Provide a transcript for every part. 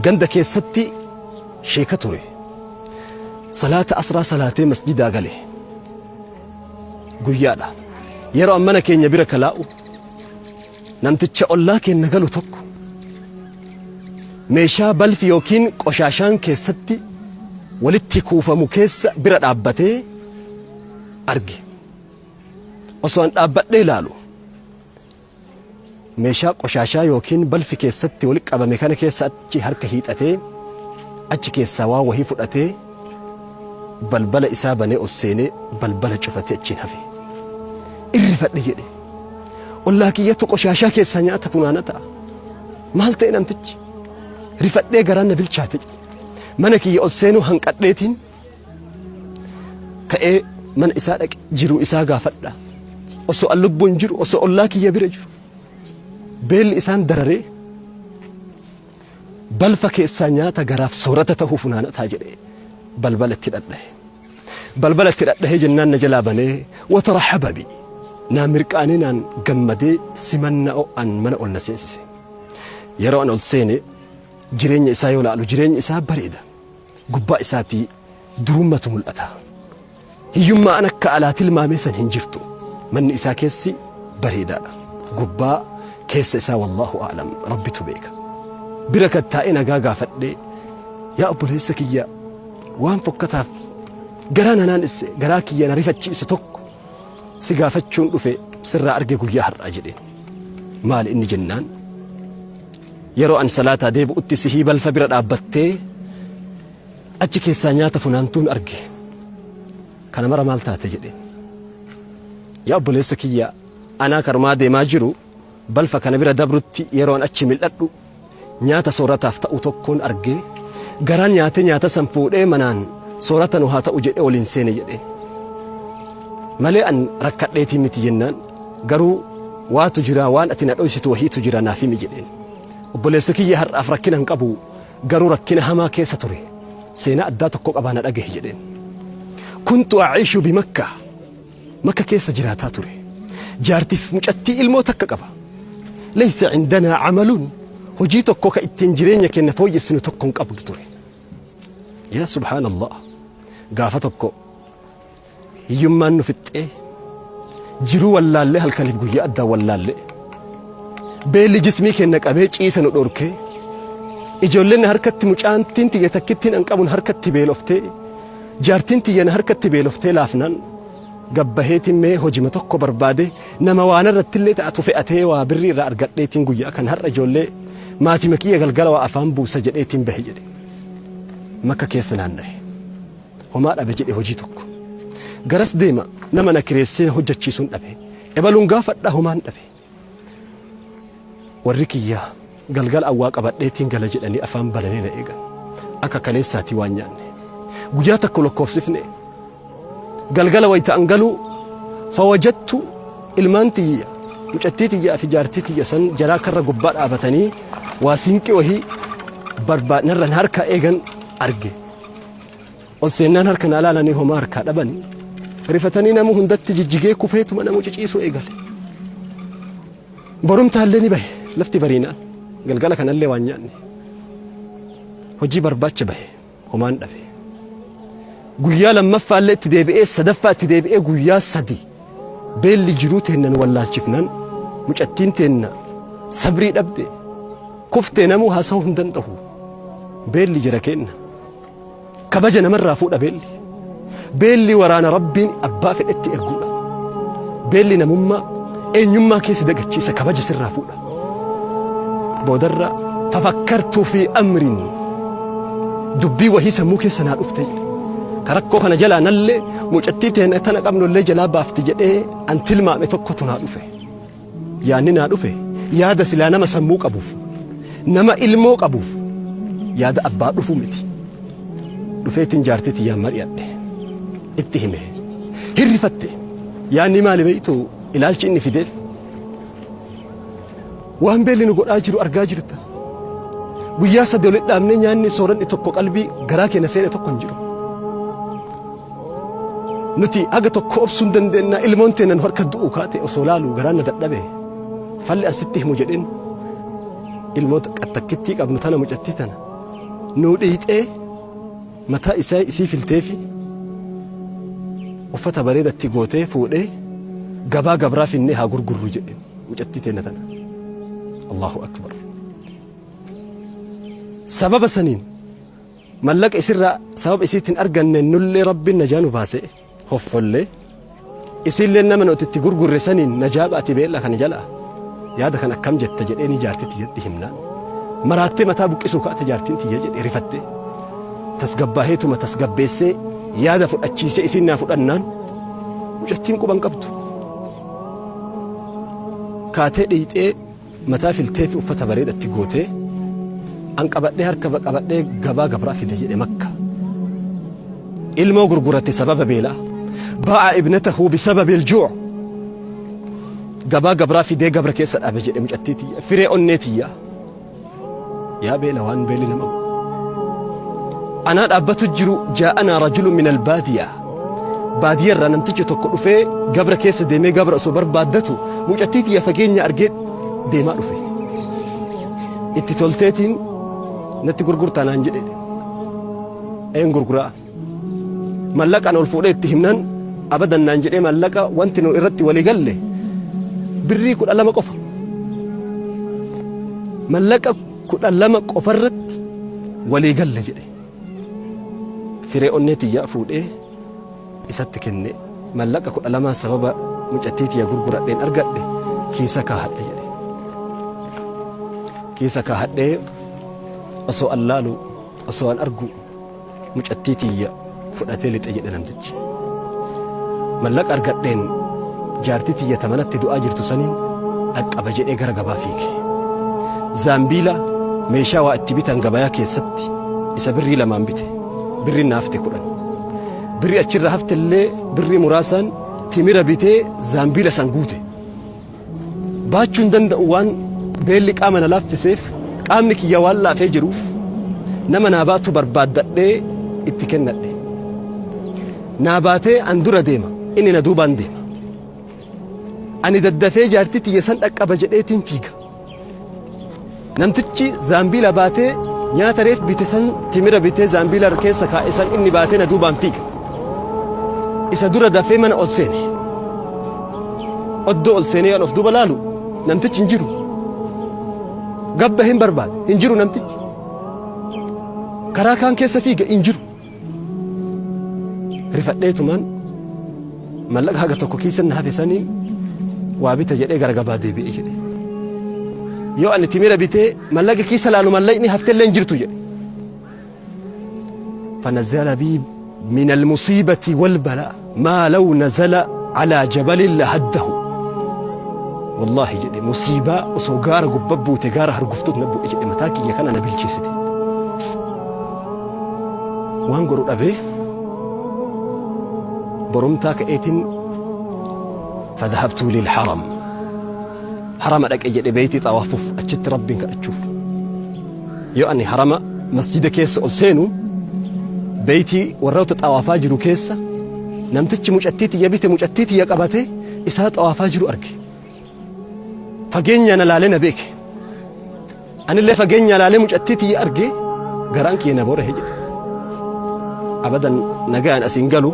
Ganda keessatti sheeka ture. Salaata asraa salaatee masjidaa gale. Guyyaadha. Yeroo an mana keenya bira kalaa'u namticha ollaa keenya galu tokko meeshaa balfi yookiin qoshaashaan keessatti walitti kuufamu keessa bira dhaabbatee arge. Osoo an dhaabbadhee ilaalu meeshaa qoshaashaa yookiin balfi keessatti walitti qabame kana keessa achi harka hiixatee achi keessaa waa wahii fudhatee balbala isaa banee ol seenee balbala cufatee achiin hafe. Irrifadhe jedhe. Ollaa kiyyatu qoshaashaa keessaa nyaata funaana ta'a. Maal ta'e namtichi? Rifadhee garaan na bilchaate jedhe. Mana kiyya ol seenuu hanqadheetiin ka'ee mana isaa dhaqe, jiruu isaa gaafadha. Osoo an lubbuun jiru, osoo ollaa kiyya bira jiru, beelli isaan dararee balfa keessaa nyaata garaaf soorata ta'uu funaanataa jedhe balbala itti dhadhahe. Balbala itti dhadhahee jennaan na jalaa banee watarahaba bi naan mirqaanee naan gammadee simannaa ho'aan mana ol na seensise. Yeroo an ol seene jireenya isaa yoo laalu jireenyi isaa bareeda. Gubbaa isaatii durummatu mul'ata. Hiyyummaa an akka alaa tilmaamee san hin jirtu. Manni isaa keessi bareedaadha. Gubbaa keessa isaa wallaahu a'lam, Rabbitu beeka. Bira kan taa'ee nagaa gaafadhee, yaa obboleessa kiyya, waan fokkataaf garaa na naannesse, garaa kiyya na rifachiise tokko si gaafachuun dhufe, sirraa arge guyyaa har'aa jedheen. Maali inni jennaan, yeroo an salaataa deebi'utti sihii balfa bira dhaabbattee achi keessaa nyaata funaantuun arge. Kana mara maal taate jedheen. Yaa obboleessa kiyya, anaa karumaa deemaa jiru balfa kana bira dabrutti yeroon achi mil'adhu nyaata soorataaf ta'u tokkoon argee garaan nyaatee nyaata san fuudhee manaan soorata nu haa ta'u jedhee waliin seene jedheen. Malee an rakkadheetii miti jennaan, garuu waatu jira, waan ati na dhoysitu wahiitu jira, naaf himi jedheen. Obboleessa kiyya, har'aaf rakkina hin qabu, garuu rakkina hamaa keessa ture. Seenaa addaa tokko qabaa, na dhagahi jedheen. Kuntu aciishu bi Makka. Makka keessa jiraataa ture. Jaartiif mucattii ilmoo takka qaba. Laysa cindanaa camaluun, hojii tokko ka ittiin jireenya keenya fooyyessinu tokko hin qabnu ture. Yaa subhaanallah, gaafa tokko hiyyummaan nu fixxee, jiruu wallaallee, halkaniif guyyaa addaan wallaallee, beelli jismii keenya qabee ciisa nu dhorkee, ijoolleen harkatti, mucaantiin tiyya takkittiin an qabun harkatti beeloftee, jaartiin tiyya na harkatti beeloftee, laafnaan gabbaheetiin mee hojima tokko barbaade, nama waan irratti illee ta'atu fe'atee waa birrii irraa argadheetiin guyyaa kan har'a ijoollee maatii kiyya galgala waa afaan buusa jedheetiin bahe jedhe. Makka keessa naanna'e. Homaa dhabe jedhe hojii tokko. Garas deema, nama na kireessee hojjechiisuun dhabe. Ebaluun gaafadha, homaan dhabe. Warri kiyya galgala awwaa qabadheetiin gala jedhanii afaan bananii na eegan. Akka kaleessaatii waan nyaanne. Guyyaa tokko lakkoofsifne. Galgala wayita an galuu fawajattu ilmaan tiyya, mucattii tiyyaa fi jaartii tiyya san jaraa karra gubbaa dhaabatanii waa siinqii wahii barbaadnarran harka eegan arge. Ol seennaan harka naa laalanii homaa harkaa dhabanii rifatanii namuu hundatti jijjigee kufeetuma namuu ciciisuu eegale. Borumtaallee ni bahe, lafti bariinaan galgala kanallee waan nyaanne. Hojii barbaacha bahe, homaan dhabe. Guyyaa lammaffaallee itti deebi'ee, sadaffaa itti deebi'ee, guyyaa 3 beelli jiruu teenna nu wallaalchifnaan mucattiin teenna sabrii dhabde, kuftee namuu haasa'uu hin danda'u. Beelli jira keenna. Kabaja namarraa fuudha beelli. Beelli waraana Rabbiin abbaa fedhetti erguudha. Beelli namummaa eenyummaa keessa dagachiisa, kabaja sirraa fuudha. Boodarra fafakkartuu fi amriin dubbii wahii sammuu keessa naa dhufte jedhe. Ka rakkoo kana jalaa nallee mucattii teena tana qabnullee jalaa baafti jedhee an tilmaame tokkotu naa dhufe. Yaanni naa dhufe yaada silaa nama sammuu qabuuf, nama ilmoo qabuuf yaada abbaa dhufu miti. Dhufeetiin jaartii tiyyaan mari'adhe. Itti hime. Hirrifatte. Yaanni maali beektu, ilaalchi inni fideef? Waan beelli nu godhaa jiru argaa jirta. Guyyaa 3 walitti dhaabnee nyaanni sooranni tokko qalbii garaa keenya seene tokko hin jiru. Nuti haga tokko obsuu hin dandeenya, ilmoon teenya nu harka du'u kaate osoo laalu garaan na dadhabe. Falli an sitti himu jedheen, ilmoo takkittii qabnu tana, mucattii tana Nuu dhiixee mataa isaa isii filteefi uffata bareedatti gootee fuudhee gabaa gabraa finnee haa gurgurru jedhe mucattii teenna tana. Allahu akbar. Sababa saniin mallaqa isirraa sababa isiitiin arganne nullee Rabbiin najaa nu baase hoffollee isiillee nama nuti itti gurgurre saniin najaa baati beela kana jalaa yaada kan akkam jetta jedhee ni jaartii tiyyatti himnaan maraattee mataa buqqisuu kaate jaartiin tiyya jedhe rifattee tasgabbaaheetuma tasgabbeessee yaada fudhachiisee isiin naa fudhannaan mucattiin quban qabdu kaatee dhiixee mataa filtee fi uffata bareedatti gootee an qabadhee harka qabadhee gabaa gabraa fide jedhe Makka. Ilmoo gurgurate sababa beelaa. Baa'a ibnatahu bisababi aljuu'. Gabaa gabraa fidee gabra keessa dhaabe jedhe mucattii tiyya. Firee onnee tiyya. Yaa beela waan beelli nama godhu. Anaa dhaabbatu jiru jaa'anaa rajulun min albaadiyaa. Baadiyyaa irraa namtichi tokko dhufee gabra keessa deemee gabra osoo barbaaddatu mucattii tiyya fageenya argee deemaa dhufe. Itti tolteetiin natti gurgurtaa naan jedhe. Een gurguraa. Mallaqaan ol fuudhee itti himnaan abadan naan jedhee mallaqa wanti nu irratti walii galle birrii 12 qofa. Mallaqa 12 qofarratti walii galle jedhe. Firee onnee tiyyaa fuudhee isatti kenne mallaqa 12 sababa mucattii tiyya gurguradheen argadhe kiisa kaahadhe jedhe. Kiisa kaahadhee osoo an laalu osoo an argu mucattii tiyya fudhatee lixe jedhe namtichi. Mallaqa argadheen jaartii tiyya ta manatti du'aa jirtu saniin dhaqqaba jedhee gara gabaa fiige. Zaambiila meeshaa waa itti bitan gabayaa keessatti isa birrii 2n bite. Birriin na hafte 10. Birrii achirra hafte illee birrii muraasaan timira bitee zaambiila san guute. Baachuu hin danda'u waan beelli qaama na laaffiseef qaamni kiyya waan laafee jiruuf nama naa baatu barbaaddadhee itti kennadhe. Naa baatee an dura deema inni na duubaan deema. Ani daddafee jaartii tiyya san dhaqqaba jedheetiin fiiga. Namtichi zaambiila baatee nyaata reef bite san timira bitee zaambiila keessa kaa'e san inni baatee na duubaan fiiga. Isa dura dafee mana ol seene. Oddoo ol seenee yoon of duuba laalu namtichi hin jiru. Gabba hin barbaade hin jiru namtichi. Karaa kaan keessa fiiga hin jiru. Rifadheetumaan mallaqa haga tokko kiisa na hafe saniin waa bita jedhee gara gabaa deebi'e jedhe. Yoo ani timira bitee mallaqa kiisa laalu mallaqni haftellee hin jirtu jedhe. فنزل بي من المصيبة والبلاء ما لو نزل على جبل لهده. والله jedhe musiibaa osoo gaara gubbaa buute gaara harguftuut na bu'e jedhe mataa kiyya kana na bilcheessite. Waan godhu dhabee borumtaa ka'eetiin فذهبت للحرم harama dhaqe jedhe beeytii xawaafuuf achitti Rabbiin kadhachuuf. Yoo ani harama masjida keessa ol seenu beeytii warroota xawaafaa jiru keessa namtichi mucattii tiyya bite mucattii tiyya qabatee isaa xawaafaa jiru arge. Fageenya na laalee na beeke. Anillee fageenya laalee mucattii tiyya arge garaan kiyya na boora'e jedhe. Abadan nagaan asiin galu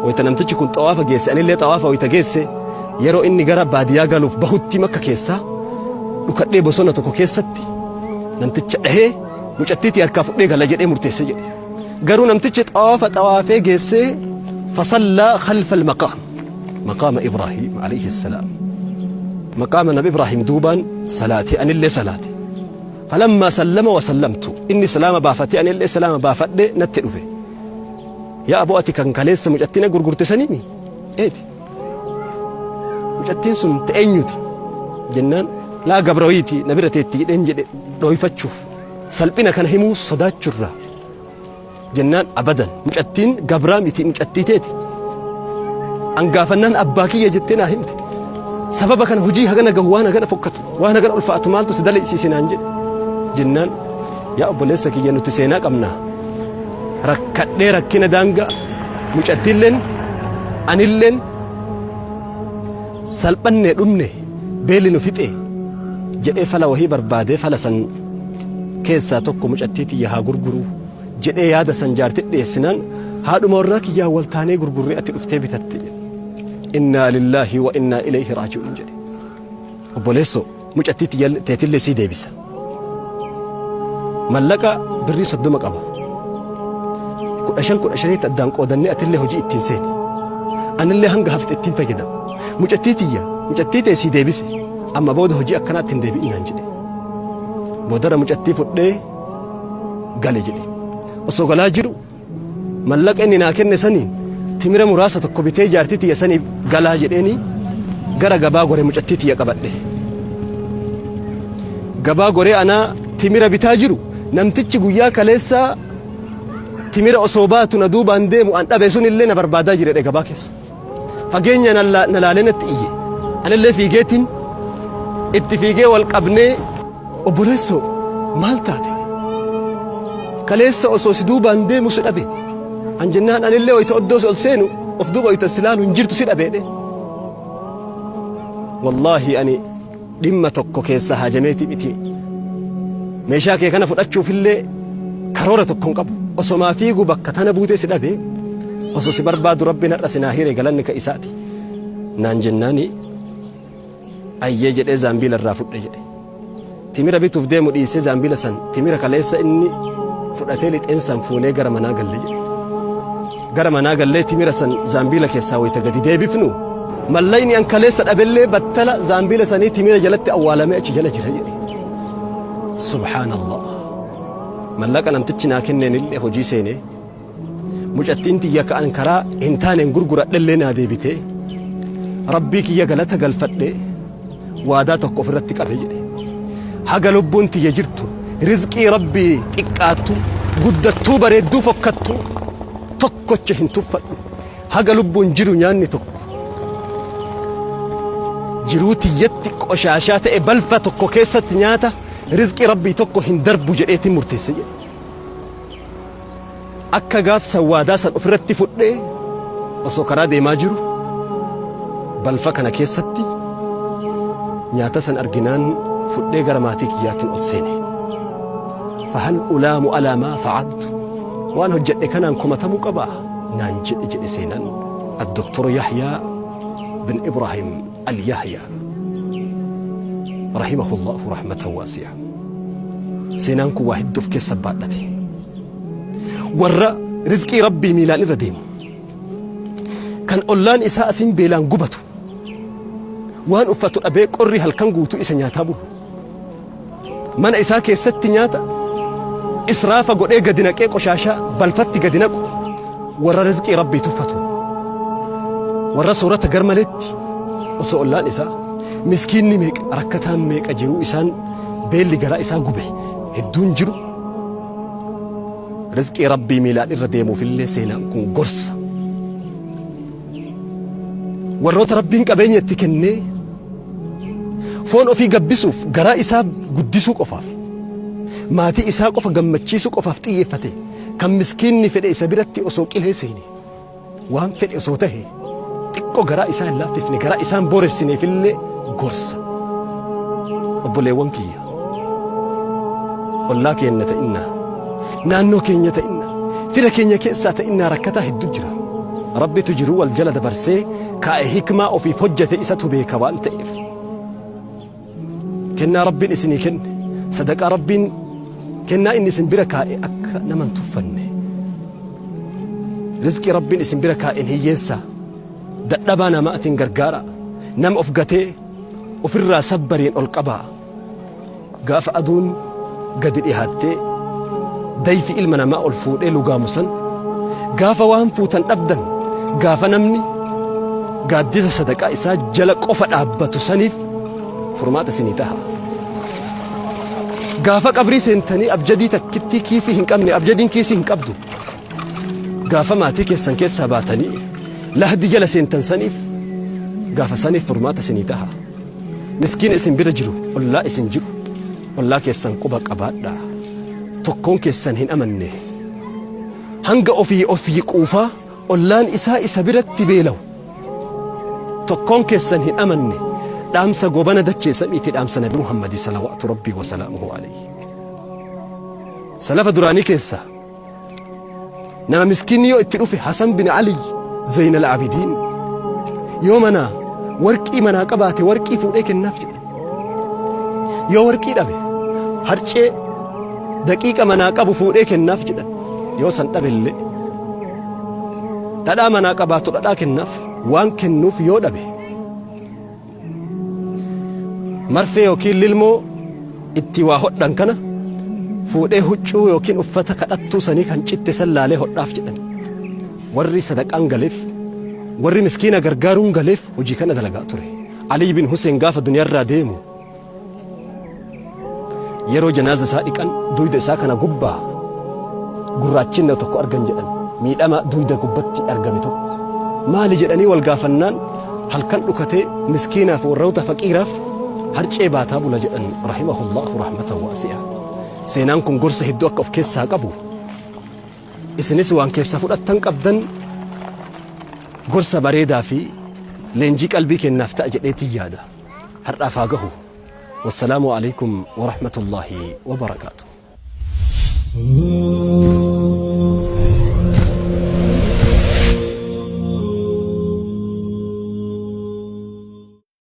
wayita namtichi kun xawaafa geesse anillee xawaafa wayita geesse yeroo inni gara baadiyaa galuuf bahutti Makka keessaa dhukadhee bosona tokko keessatti namticha dhahee mucattii tiyya harkaa fudhee gala jedhee murteesse jedhe. Garuu namtichi xawaafa xawaafee geessee fasallaa khalfa al-maqaam maqaama Ibrahiim alayhi salaam. Maqaama Nabi Ibrahiim duubaan salaatee anillee salaate. Falammaa sallama wa sallamtu inni salaama baafatee anillee salaama baafadhe natti dhufe. Yaa aboo ati kan kaleessa mucattii na gurgurte saniimi? Eeti. Mucattiin sun ta eenyuti? Jennaan laa gabrawiiti na bira teetti jedheen jedhe dhooyfachuuf salphina kana himuu sodaachurraa. Jennaan abadan mucattiin gabraa miti mucattii teeti. An gaafannaan abbaa kiyya jettee naa himte. Sababa kana hojii hagana gahu waan hagana fokkatu waan hagana ulfaatu maaltu si daleysiise naan jedhe. Jennaan yaa obboleessa kiyya nuti seenaa qabna. Rakkadhee rakkina daangaa mucattiilleen anilleen salphannee dhumne beelli nu fixe jedhee fala wahii barbaadee fala san Keessaa tokko mucattii tiyya haa gurguruu jedhee yaada san jaartii dhiyeessinaan haadhuma warraa kiyyaa wal taanee gurgurree ati dhuftee bitatte jedhe. Innaa lillaahi wa innaa ilayhi raaji'uun jedhe. Obboleessoo, mucattii teetillee sii deebisa. Mallaqa birrii 30 qaba. 15 15tti addaan qoodannee atillee hojii ittiin seeni. Anillee hanga hafte ittiin fayyadama. Mucattii tiyya, mucattii tee sii deebise. Amma booda hojii akkanaatti hin deebi'in naan jedhe. Boodara mucattii fudhee gale jedhe. Osoo galaa jiru mallaqa inni naa kenne saniin timira muraasa tokko bitee jaartii tiyya saniif galaa jedheeni gara gabaa gore mucattii tiyya qabadhe. Gabaa goree anaa timira bitaa jiru namtichi guyyaa kaleessaa timira osoo baatu na duubaan deemu an dhabe sun illee na barbaadaa jira jedhe gabaa keessa. Fageenya na laalee natti iyye. Anillee fiigeetiin itti fiigee wal qabnee, obboleessoo, maal taate? Kaleessa osoo si duubaan deemu si dhabe. An jennaan anillee wayita oddoo si ol seenu of duuba wayita si laalu hin jirtu si dhabeedhe. Wallaahi ani dhimma tokko keessa haajameeti miti. Meeshaa kee kana fudhachuufillee karoora tokko hin qabu. Osomaa fiigu bakka tana buutee si dhabe, osoo si barbaadu Rabbiin har'a si naa hire, galanni ka isaati. Naan jennaani ayyee jedhee zaambiila irraa fudhe jedhe. Timira bituuf deemu dhiisee zaambiila san timira kaleessa inni fudhatee lixeen san fuunee gara manaa galle jedhe. Gara manaa gallee timira san zaambiila keessaa wayita gadi deebifnu mallayni an kaleessa dhabellee battala zaambiila sanii timira jalatti awwaalamee achi jala jira jedhe. Subhaanallah. Mallaqa namtichi naa kenneen illee hojii seenee, mucattiin tiyya ka'an karaa hin taaneen gurguradhellee naa deebitee, Rabbii kiyya galata galfadhee waadaa tokko ofirratti qabe jedhe. Haga lubbuun tiyya jirtu rizqii Rabbii xiqqaattu, guddattuu, bareedduu, fokkattuu tokkocha hin tuffadhu. Haga lubbuun jiru nyaanni tokko jiruu tiyyatti qoshaashaa ta'e balfa tokko keessatti nyaata rizqii Rabbii tokko hin darbu jedheetiin murteesse jedhe. Akka gaaf san waadaa san ofirratti fudhee osoo karaa deemaa jiru balfa kana keessatti nyaata san arginaan fudhee gara maatii kiyyaatiin ol seene. Fahal ulaamu alaa maa fa'altu, waan hojjedhe kanaan komatamuu qabaa naan jedhe jedhe seenaan Addoktor Yahyaa bin Ibrahim Al-Yahyaa rahimahullahu rahmatan waasi'a. Seenaan kun waa hedduu of keessa baadhate. Warra rizqii Rabbii miilaan irra deemu, kan ollaan isaa asiin beelaan gubatu, waan uffatu dhabee qorri halkan guutuu isa nyaataa bulu, mana isaa keessatti nyaata israafa godhee gadi naqee qoshaashaa balfatti gadi naqu, warra rizqii Rabbii tuffatu, warra soorata garmaleetti osoo ollaan isaa miskiinni meeqa, rakkataan meeqa jiruu isaan beelli garaa isaa gube hedduun jiru, rizqii Rabbii miilaan irra deemuufillee seenaan kun gorsa. Warroota Rabbiin qabeenya itti kennee foon ofii gabbisuuf, garaa isaa guddisuu qofaaf, maatii isaa qofa gammachiisuu qofaaf xiyyeeffate, kan miskiinni fedhe isa biratti osoo qilee seene, waan fedhe osoo tahe xiqqoo garaa isaa hin laaffifne, garaa isaa hin booressineefillee gorsa. Obboleewwan kiyya, ollaa keenya ta'innaa, naannoo keenya ta'innaa, fira keenya keessaa ta'innaa, rakkataa hedduu jira. Rabbitu jiruu wal jala dabarsee kaa'e, hikmaa ofiif hojjete isatu beeka waan ta'eef. Kennaa Rabbiin isinii kenne, sadaqaa Rabbiin kennaa inni isin bira kaa'e akka nama hin tuffanne. Rizqii Rabbiin isin bira kaa'een hiyyeessa dadhabaa namaatiin gargaara. Nama of gatee ofirraa sabbariin ol qabaa. Gaafa aduun gadi dhihaattee dayfi ilma namaa ol fuudhee lugaamu san, gaafa waan fuutan dhabdan, gaafa namni gaaddisa sadaqaa isaa jala qofa dhaabbatu saniif furmaata isinii taha. Gaafa qabrii seentanii abjadii takkittii kiisii hin qabne, abjadiin kiisii hin qabdu. Gaafa maatii keessan keessaa baatanii lahdi jala seentan saniif, gaafa saniif furmaata isinii taha. Miskiina isin bira jiru, ollaa isin jiru, ollaa keessan quba qabaadhaa. Tokkoon keessan hin amanne. Hanga ofii ofii quufaa ollaan isaa isa biratti beela'u. Tokkoon keessan hin amanne. Dhaamsa goobana dachee samiiti, dhaamsa Nabi Muhammadi salawaatu Rabbii wasalaamuhu alayhi. Salafa duraanii keessaa nama miskiinni yoo itti dhufe Hasan bin Ali Zaynal Abidiin yoo manaa warqii manaa qabaate warqii fuudhee kennaaf jedhe. Yoo warqii dhabe harcee daqiiqa manaa qabu fuudhee kennaaf jedhan. Yoo san dhabe illee dhadhaa manaa qabaatu dhadhaa kennaaf waan kennuuf yoo dhabe marfee yookiin lilmoo itti waa hodhan kana fuudhee huccuu yookiin uffata kadhattuu sanii kan citte san laalee hodhaaf jedhan. Warri sadaqaan galeef, warri miskiina gargaaruun galeef hojii kana dalagaa ture. Alii bin Huseen gaafa duniyaarraa deemu yeroo janaaza isaa dhiqan duyda isaa kana gubbaa gurraachinna tokko argan jedhan miidhama duyda gubbatti argame tokko. Maali jedhanii wal gaafannaan halkan dhukatee miskiinaaf warroota faqiiraaf harcee baataa bula jedhan rahimahullahu rahmatan waasi'a. Seenaan kun gorsa hedduu akka of keessaa qabu isinis waan keessa fudhattan qabdan gorsa bareedaa fi leenjii qalbii kennaaf ta'a jedheetiin yaada. Har'aaf haa gahu. Wassalaamu alaikum wa rahmatullahi wa barakaatuh.